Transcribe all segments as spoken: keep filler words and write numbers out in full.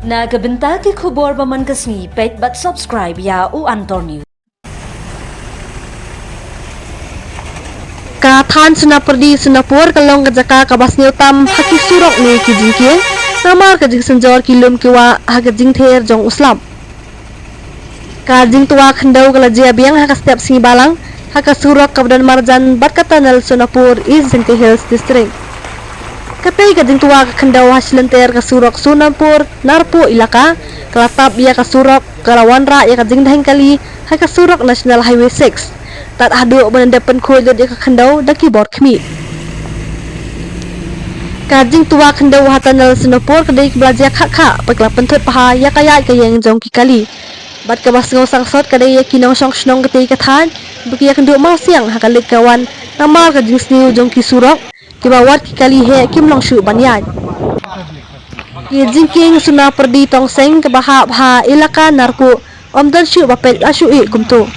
Na ka bynta ki khubor ba man ka sngi, peit bad subscribe ïa u Antor News. Ka thaiñ Sonapyrdi Sonapur ka long ka jaka kaba sngewtam ha ki surok ne ki jingkieng, namar ka jingsynjor ki lum ki wah ha ka jingther jong u slap. Ka jingtwa khyndew ka la jia biang ha ka step sngi Balang, ha ka surok kaba don marjan bad ka tunnel Sonapur, East Jaintia Hills District. Katei ka jingtwa ka khyndew ha shilynter ka surok Sonapur Narpuh Elaka, ka la tap ïa ka surok, ka la wanrah ïa ka jingdheng kali ha ka surok National Highway six. Tad haduh ban dep pynkhuid lut ïa ka khyndew da ki bor khmih. Ka jingtwa khyndew ha tunnel Sonapur ka dei kaba la jia khah khah, bad ka la pynthut bha ïa ka ïaid ka ïeng jong ki kali. Bad kaba sngew sangsot ka dei ïa ki nongshong shnong katei ka thaiñ, ba ki ïakynduh mawsiang ha ka leit ka wan, namar ka jingsniew jong ki surok, kiba wat ki kali heh kim long shuh ban ïaid. Ki jingkieng Sonapyrdi Tongseng kaba hap ha Elaka Narpuh, ym don shuh ba peit la shu ïeh kumto.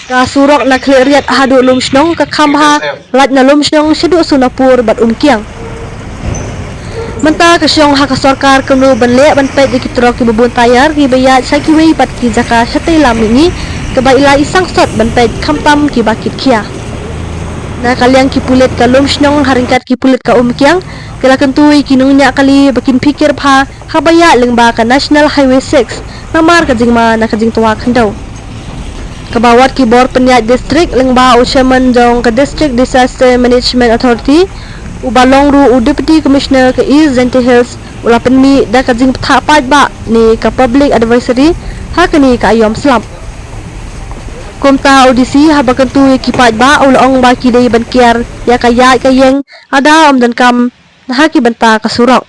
Ka surok na Khliehriat haduh Lumshnong ka kham bha, lait na Lumshnong shaduh Sonapur bad Umkiang. Mynta ka shong ha ka sorkar kumno ban leh ban peit ïa ki trok kiba bun taïar kiba ïaid sha kiwei pat ki jaka shatei lam mihngi, kaba i la i sangsot ban peit khamtam kiba kit khia. Na ka liang ki pulit ka Lumshnong ha ryngkat ki pulit ka Umkiang, ki la kyntu ïa ki nongñiah kali ba kin phikir bha haba ïaid lyngba ka National Highway six, namar ka jingma na ka jingtwa khyndew. Kaba wat ki bor pynïaid district lyngba u chairman jong ka District Disaster Management Authority, uba long ruh u Deputy Commissioner ka East Jaintia Hills, u la pynmih da ka jingpyntha paidbah ne ka public advisory ha kane ka aïom slap. Kumta u D C haba kyntu ïa ki paidbah u la ong ba ki dei ban kiar ïa ka ïaid ka ïeng lada ym donkam ha ki bynta ka surok.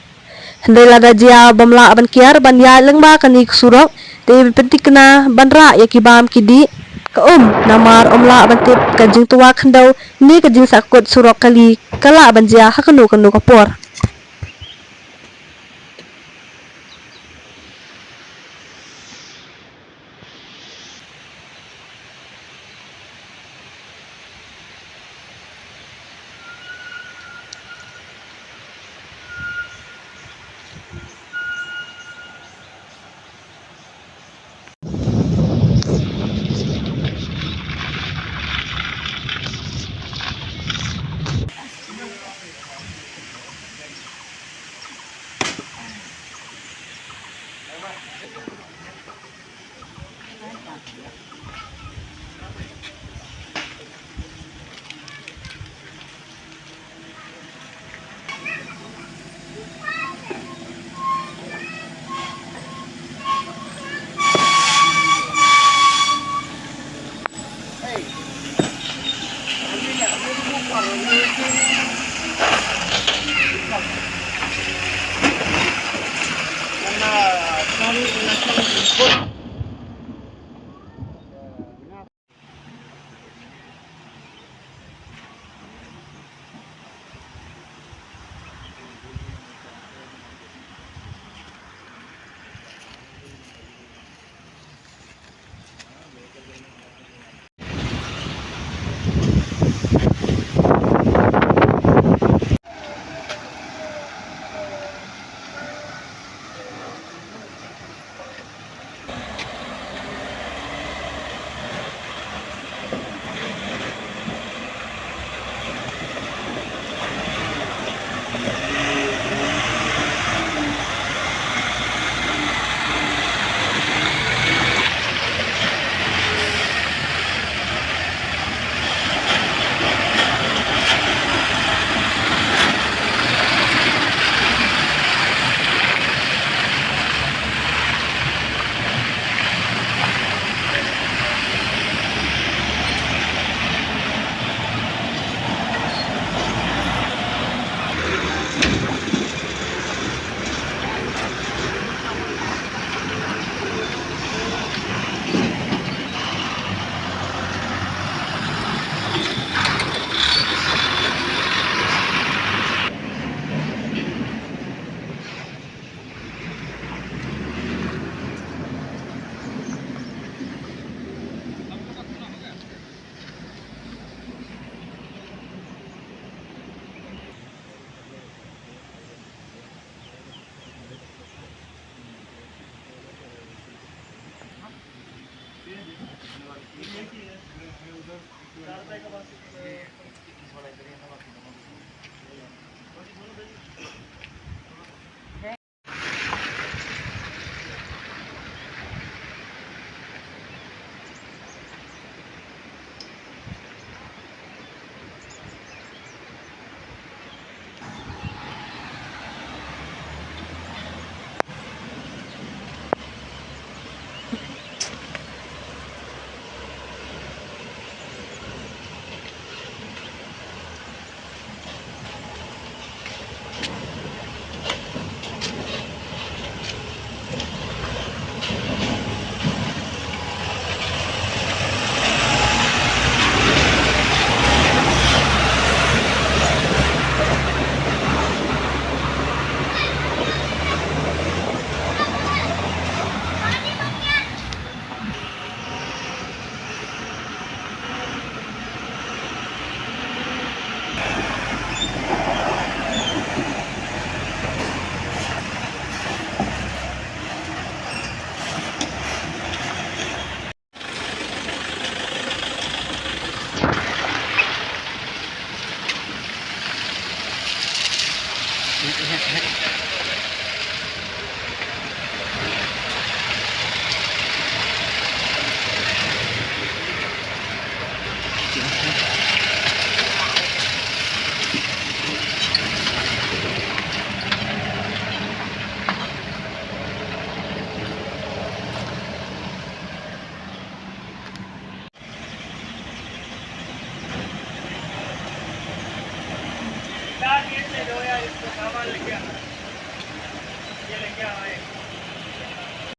Hynrei lada jia bym lah ban kiar ban ïaid lyngba kane ka surok, te ban pynthikna ban rah ïa ki bam ki dih ka um, namar ym lah ban tip ka jingtwa khyndew ne ka jingsakut surok kali ka lah ban jia ha kano kano ka por.